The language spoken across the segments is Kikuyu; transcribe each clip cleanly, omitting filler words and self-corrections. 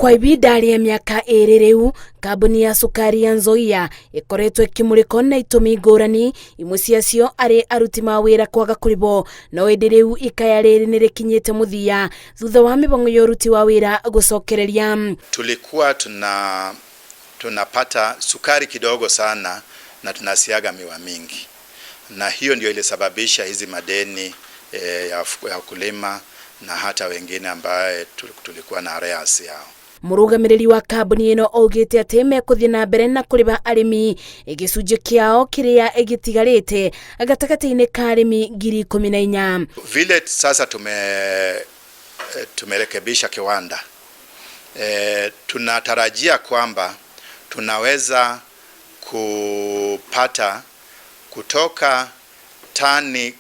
Kwa ibinda rĩa mĩaka ĩrĩ rĩu, kambuni ya cukari ya Nzoia ĩkoretwo ĩkĩmũrĩkwo na itũmi ngũrani, imwe ciacio arĩ aruti ma wĩra kwaga kũrĩhwo, no ĩndĩ rĩu ikaya rĩrĩ nĩ rĩkinyĩte mũthia thutha wa mĩbango ya ũruti wa wĩra gũcokereria. Tulikuwa tunapata sukari kidogo sana na tunasiaga miwa mingi, na hiyo ndio ilisababisha hizi madeni ya wakulima na hata wengine ambaye tulikuwa na arrears yao. Mũrũgamĩrĩri wa kambuni ĩno augĩte atĩ mekũthiĩ na mbere na kũrĩha arĩmi gĩcunjĩ kĩao kĩrĩa gĩtigarĩte gatagatĩ-inĩ ka arĩmi 14,000. Vile sasa tumerekebisha kiwanda, tunatarajia kwamba tunaweza kupata kutoka tani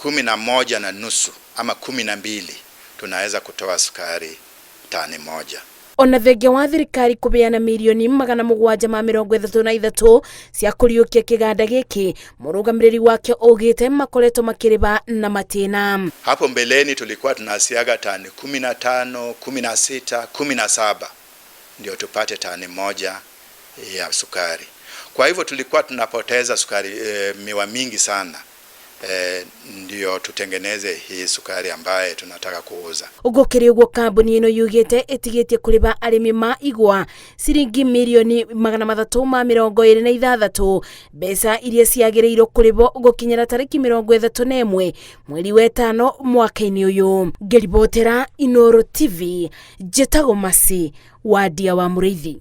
11.5 ama 12, tunaweza kutoa sukari tani 1. Ona thengia wa thirikari kũbeana 733 mirioni cia kũriũkia kĩganda gĩkĩ, mũrũgamĩrĩri wake augĩte makoretwo makĩrĩba na matĩna. Hapo mbeleni tulikuwa tunasiaga tani 15, 16, 17 ndio tupate tani 1 ya sukari. Kwa hivyo tulikuwa tunapoteza sukari, miwa mingi sana, ndio tutengeneze hii sukari ambaye tunataka kuuza. Gũkĩrĩ ũguo, kambuni ĩno yugĩte ĩtigĩtie kũrĩba arĩmi ma igwa ciringi 326 mirioni mbeca iria ciagĩrĩirwo kũrĩhwo gũkinyĩra tarĩki 31 mweri wa ĩtano mwaka-inĩ ũyũ. Ngĩribotera Inooro TV, njĩtagwo Masi Wandia wa Mũrĩithi.